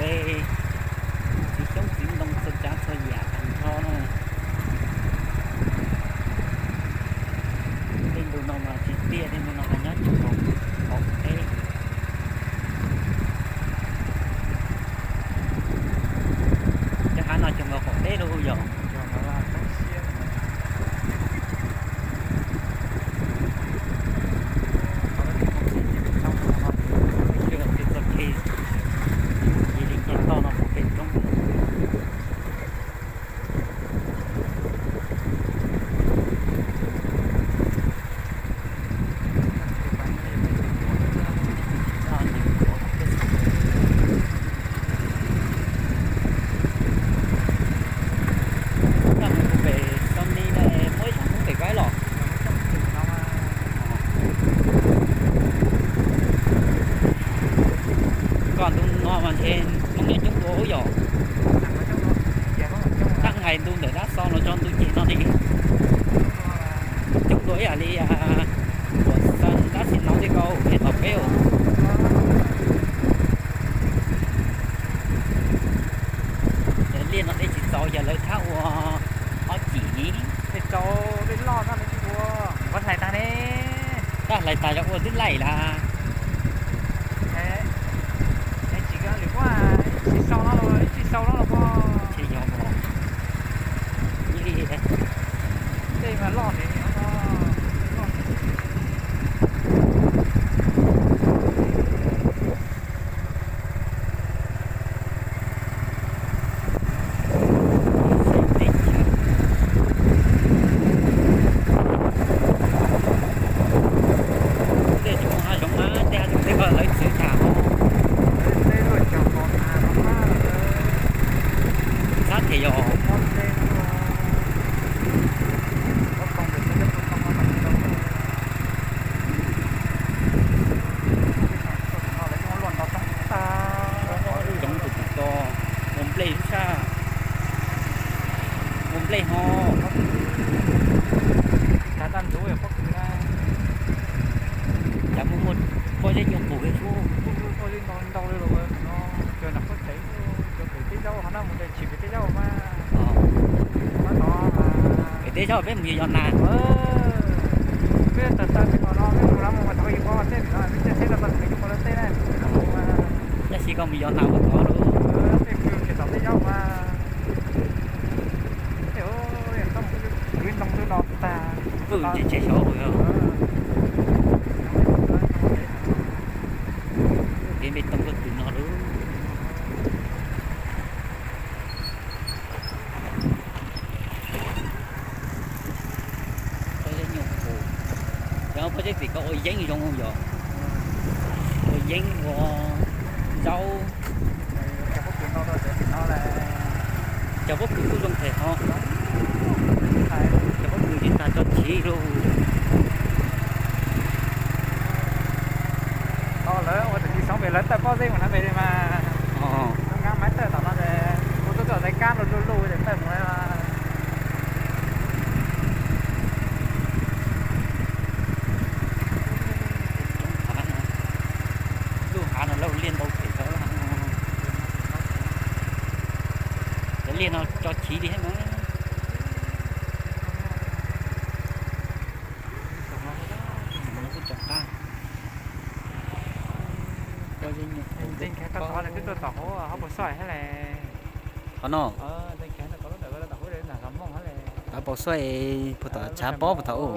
Txiv xyoob txiv ntoo txhua tsav txhua yam tag nrho na. Tej ntu no mas tsis tiaj, tej ntu no mas nyob cuag nkaus qaum teb. Cov hav no cuag nkaus qaum teb los yog. Txoj kev cia li nce toj no puag pem roob. Coj mus puag pem Xos Nis na, muaj ib tsoom Hmoob pem ko los? Koj ntu no mas ntshe Hmoob nyob coob dua ub yom. Tab hais ntu ntawm dab xo los txog ntu ces no li coob dua ib yam li uas dab xis no tej ko pem tom peb. Liaj no dej tsis txaus ces lawv thab ua ob cim. Dej txaus dej loj no lawv tsis ua, ua hlais tag ne. Tab hlais tag yog ua twb laim lawm. Tsis, lwm kuj ib tsis sau no los, ib tsis sau no los. Tsis yog os. Dej mas loj heev. Tej tsis muaj hav zoov na, tej hav zoov tej ko lawv txwv tag os. Xav tias yog coob tus tus to, ua nplej lub sab, ua nplej ho. Cas muaj muaj pob zeb nyuam qus thiab sub. Pem teb zaub peb mus yos nas. Tab sis koj mus yos nas ua tod lawm. Wb ntse ntse saud lawm. Kev npe too koj twm no lawm. Pob zeb nyuam qus, yog pob zeb tim ko ua yeeb zoo yom. Ua yeeb ua zaub. Cov pob kws kuj zoo them ho. Cov pob kws tsis tas tso chiv lauj. Lawv ua tam sim xoob pem lawv tawm pob zeb mus na pem li mas. Nqa maiv tawm tom no es kuv tuaj txog tais kab luj luj luj es tawm mus. Lub hav no lawv ua liaj ntau phem tau. Cov liaj no tso chiv li thiab mas. Kuj tso qab. Ntseeg kheev tau tod twb tuaj tom hauv hauv Paus Xoj thiab le. Qhov no. Tav Paus Xoj puag tom tshav pob puag thaum ub.